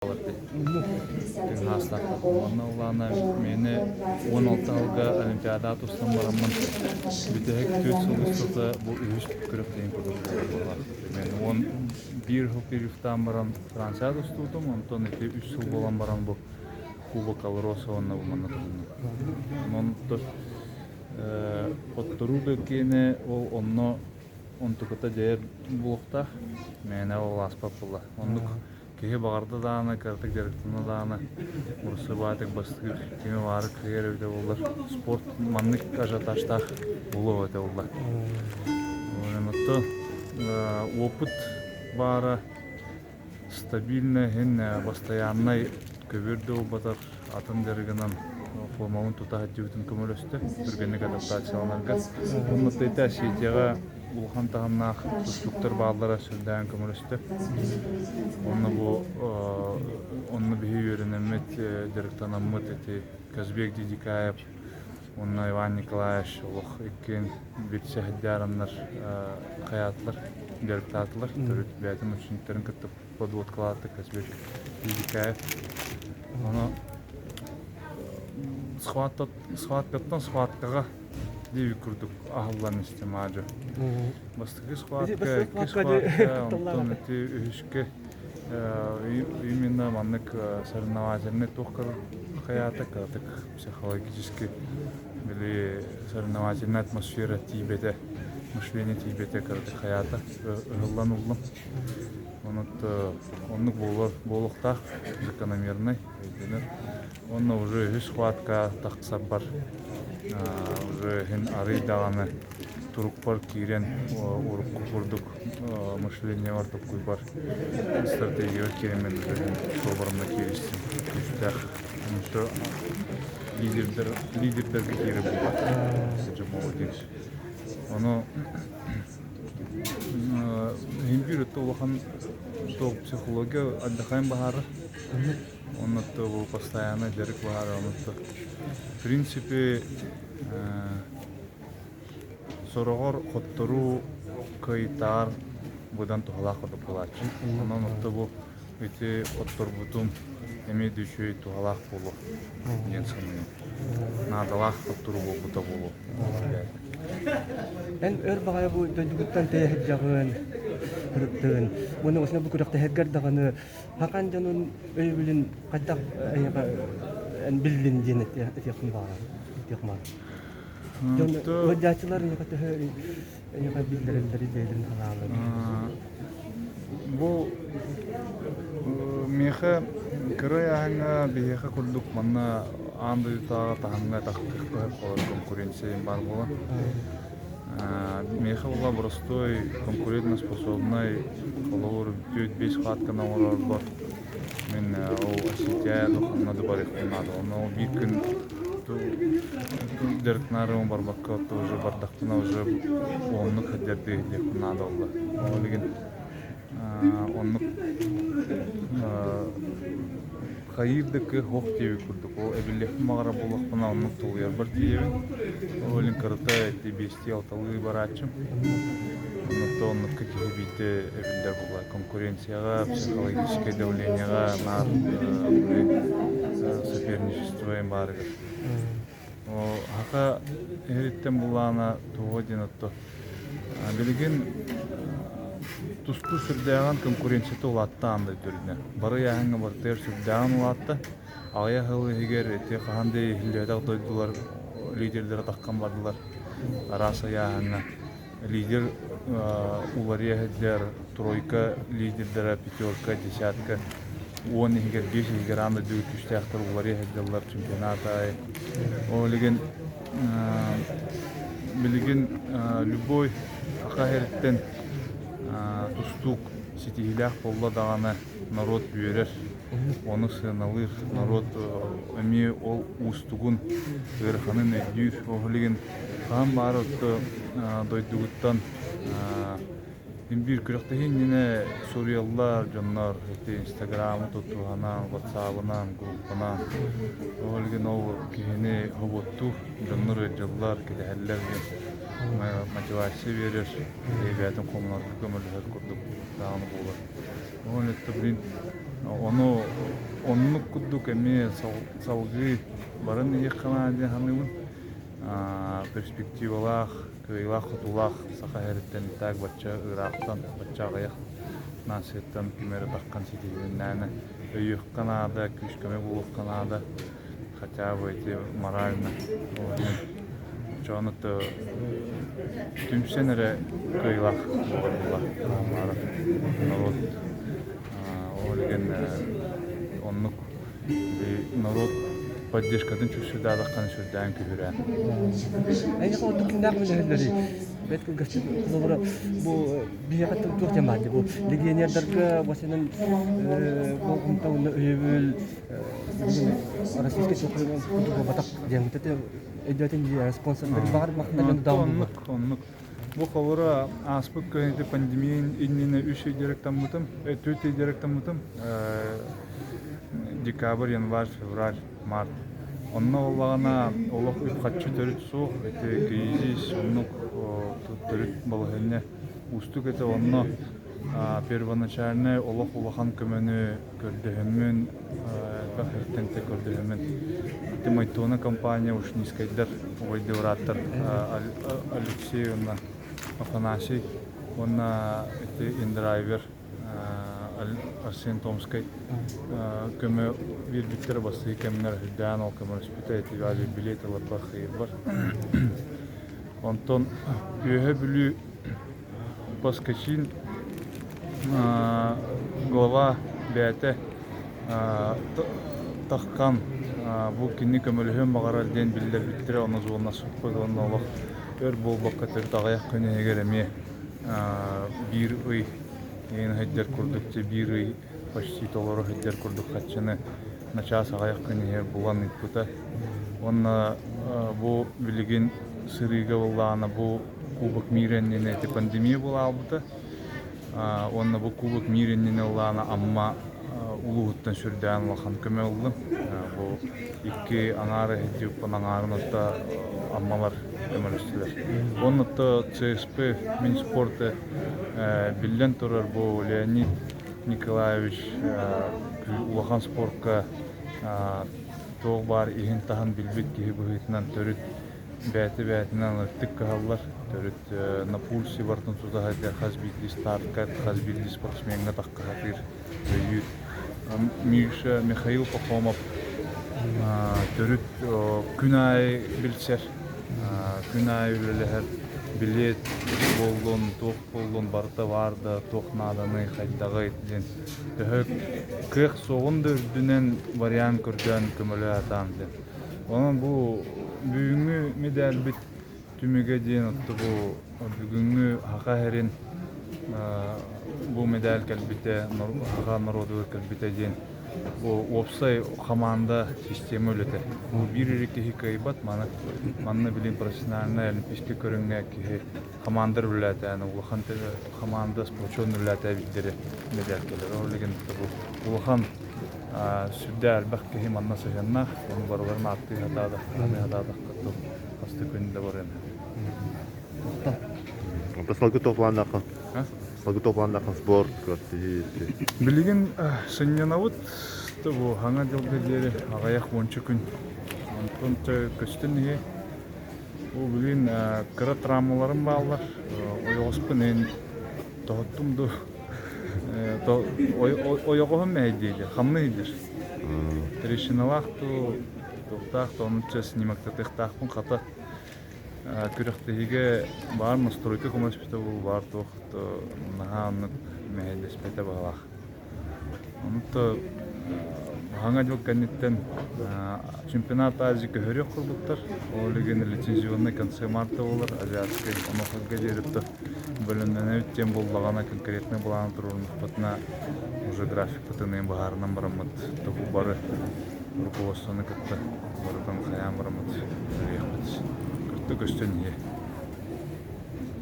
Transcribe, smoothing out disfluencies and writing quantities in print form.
Тыҥаастаахтар. Уонна улаана миэнэ 16 сылга Олимпиадаҕа тустан бараммын бүтэһик 4 сыл устата бу үһүс күрэхтэһиим курдук буолла. Мен 11 сыл перерывтаан баран Францияҕа тустубутум, онтон ити үс сыл буолан баран бу Кубок Алроса уонна бу манна туһуннум. Онон хотторуу да киэнэ ол онно онтуката дьайар буолуохтаах, мээнэ ол ааспат буолла. Оннук Киһи баҕарда даҕаны, кыратык дьарыктанна даҕаны, урусубаатык бастыыр кими баҕар кыайар эбитэ буоллар, спорт маннык ажиотажтаах буолуо этэ буолла. Онон опыт баара стабильно иһин бастайааннай көбүөр да буолбатар атын дьарыгынан формабын тута сылдьыбытым көмөлөстө түргэнник адаптацияланарга. Онно ТТ Осетияҕа улахан таһымнаах тустууктар бааллара сүрдээн көмөлөстө. Онно бу онно биһи үөрэнэммит, дьарыктанаммыт ити Казбек Дидикаев уонна Иван Николаевич олох иккиэн билсэ сылдьараннар хайаатылар, дьарыктаатылар. Төрүт бэйэтин учениктарын кытта подводкалаата Казбек Дидикаев. Ону схваткаттан схваткаҕа диэбит курдук аһыллан истим аадьы. Бастакы схватка, икки схватка, онтон ити үһүскэ именно маннык соревновательный туох хайаата кыратык психологически били соревновательная атмосфера тиийбэтэ, мышление тиийбэтэ кыратык хайаата ыһыллан ыллым. Онон оннук буолар буолуохтаах закономерный өйдөнөр. Уонна уже үһүс схватка тахсарбар уже иһин арый даҕаны турукпар киирэн урукку курдук мышлениебар токкуйбар стратегияҕа киирэммин уже иһин суобарымна кииристим күүстээх потому лидердэр лидердэргэ киирэр буолбат молодец ону иһин биир өттө улахан психология отдыхаем баһаара Онно бу постоянно дьарык баһаар онно в принципе сороҕор хотторуу кыайтаар быдан туһалаах курдук буолааччы. Онон отто бу ити отторбутум эмиэ да үчүгэй туһалаах буолуо диэн саныыбын. Наадалаах хотторуу буолбута буолуо. Эн өр баҕайы бу дойдугуттан тэйэ сылдьаҕын, ырыттыгын. Уонна осна бу күрэхтэһэргэр даҕаны Хакан дьонун өйөбүлүн хайдах эйиэхэ эн биллин диэн этиэхпин баҕарабын этиэх баҕарабын. Дьон ыалдьааччылар эйиэхэ төһө эйиэхэ биллэрэллэри бэйэлэрин санааларын. Бу миэхэ кыра ыйааһыҥҥа биһиэхэ курдук манна аан дойдутааҕы таһымҥа тахтыахха сөп конкуренция баар буолан Миэхэ буолла боростуой конкурентоспособнай холобур 4-5 хатканы оҥорорбор мин ол Осетия ханна да барыахпын наада. Онно ол биир күн дьарыктанарым барбакка уже бардахпына уже уһуннук сылдьардыы иһиллиэхпин наада буолла. Ол билигин Оннук хайыыр да кыах ох диэбит курдук. Ол эбиллиэхпин баҕарар буоллахпына оннук тулуйарбар тиийэбин. Ол илин кырата ити биэстии алталыы барааччым. Оннук оннукка киһи биирдэ эбиллэр буолла. Конкуренцияҕа, психологическай давлениеҕа наар соперничество баарыгар. Саха иһириттэн буллаҕына туһуга диэн отто билигин тустуу сүрдээҕин конкуренцията улаатта аан дойду үрдүнэн. Бары ыйааһыҥҥа барытыгар сүрдээҕин улаатта. Аҕыйах сыл иһигэр ити хаһан да иһиллибэтэх дойдулар лидердэрэ таххан бардылар араас ыйааһыҥҥа. Лидер уларыйа сылдьар тройка лидердэрэ пятерка, десятка 10 иһигэр, 5 иһигэр аан дойдуга күүстээхтэр уларыйа сылдьаллар чемпионат аайы. Ол билигин билигин любой саха сириттэн тустуук ситиһиилээх буолла даҕаны норуот үөрэр, ону сыаналыыр, норуот эмиэ ол уустугун, ыараханын өйдүүр. Ол билигин хаһан баар отто дойдугуттан биир күрэхтэһии иннинэ суруйаллар дьоннор ити инстаграмы тутуһанан, ватсабынан, группанан. Ол билигин ол киһини хобуоттуур, дьоннор ыалдьаллар, кэтэһэллэр диэн мотивация биэрэр, бэйэтин хомунарга көмөлөһөр курдук даҕаны буолар. Ол это блин. Ону оннук курдук эмиэ салгыы баран иһиэххэ наада диэн саныыбын. Перспективалаах, кыайыылаах-хотуулаах саха иһэриттэн так бачча ыраахтан, бачча аҕыйах нацияттан ким эрэ таххан ситиһилиннээнэ өйүөххэ наада, күүс-көмө буолуохха наада. Хотя бы эти морально. Оччоҕуна то түмсэн эрэ кыайыылаах буолар буолла. Народ ол иһин оннук народ поддержкатын чувствуйдаатаххына сүрдээн күһүрээн. Эйиэхэ ордук кимнээх үлэһэллэрий? Бэт кылгастык холобура бу биһиэхэ туох диэн баар бу легионердарга басынан болҕомто уонна өйөбүл российскай суоххайынан курдук буолбатах диэн өйдөөтүн дии спонсордар баҕар махтанан оннук оннук Бу холобура ааспыт күн пандемия иннинэ үс ый дьарыктаммытым, төрт ый дьарыктаммытым. Декабрь, январь, февраль, март. Онно буоллаҕына олох үп-харчы төрүт суох, ити кризис, оннук төрүт балаһыанньа уустук этэ. Онно первоначальнай олох улахан көмөнү көрдөһөммүн, элбэх эртэнтэ көрдөһөммүн ити Майтона компания Ушницкайдар убайдыбырааттар Алексей уонна Афанасий уонна ити индрайвер Арсен Томскай көмө биэрбиттэрэ бастакы кэмнэр үрдээн ол көмөлөспүтэ ити билиэт ыларбар хыйырбар. Онтон Үөһэ Бүлүү Поскачин глава бэйэтэ таххан бу кини көмөлөһүөн баҕарар диэн биллэрбиттэрэ ону зонасыппыт уонна олох өр буолбакка төрүт аҕыйах күн иһигэр эмиэ биир ый иһин сылдьар курдук биир ый почти толору сылдьар курдук харчыны начаас аҕыйах күн иһигэр булан ыыппыта уонна бу билигин сырыыга буоллаҕына бу Кубок мира иннинэ ити пандемия буолаабыта уонна бу Кубок мира иннинэ ыллаана Амма улууһуттан сүрдээн улахан көмө ыллым. Бу икки аҥаар иһитиуппун аҥаарын отто Аммалар көмөлөстүлэр. Уонна отто ЦСП Минспорта биллэн турар бу Леонид Николаевич улахан спортка туох баар иһин-таһын билбит киһи быһыытынан төрүт бэйэтэ-бэйэтинэн ытык кыһаллар. Төрүт на пульсе барытын тута сылдьар хас биирдии стартка, хас биирдии спортсмеҥҥа тахха сатыыр, өйүүр. Миша Михаил Пахомов төрүт күн аайы билсэр, күн аайы үлэлэһэр, билиэт буоллун, туох буоллун, барыта баар да, туох нааданый, хайдаҕый диэн төһө кыах суоҕун да үрдүнэн вариант көрдөөн көмөлөһө сатаан диэн. Онон бу бүгүҥҥү мэдээлбит түмүгэ диэн отто бу бүгүҥҥү Саха сирин бу мэдээл кэлбитэ, саха норуотугар кэлбитэ диэн бу уопсай хамаанда система үлэтэ. Бу биир эрэ киһи кыайбат, маны манна билин профессиональнай олимпийскай көрүҥҥэ киһи хамаанда үлэлээтээн улахан хамаанда сплоченный үлэлээтэбиттэри мэдээл кэлэр. Ол иһин бу улахан Сүрдээх элбэх киһи манна сыһыаннаах, ону барыларын ааттыы сатаатахха хас да күн да барыан. Салгы туох Салгы туох спорт күрэхтэһии Билигин сынньанабыт бу хаҥа дьылга диэри аҕыйах уонча күн. Онтон көстөн иһи бу билигин кыра травмаларым бааллар. Ойоҕоспун эн тоһуттум дуу Ойоҕоһум мэһэйдиир, хамныйдыр. Трещиналаах дуу, туохтаах да онучча снимоктатыахтаахпын хата күрэхтэһиигэ баар настройка көмөлөспүтэ буолуо баар туох наһаа оннук мэһэйдэспэтэ баҕалаах. Онто Хаҥа дьыл кэнниттэн чемпионат Азии көһөрүөх курдуктар. Ол илигин лицензионный конце марта буолар, азиатскай онуохарга диэри бөлөннөнөбүт диэн буоллаҕына конкретный былааны туруоруннахпытына уже графикпытын ыйан быһаарынан бараммыт тугу бары руководствоны кытта барытын хайаан бараммыт үлэлиэхпит. Кытта көстөн иһиэ.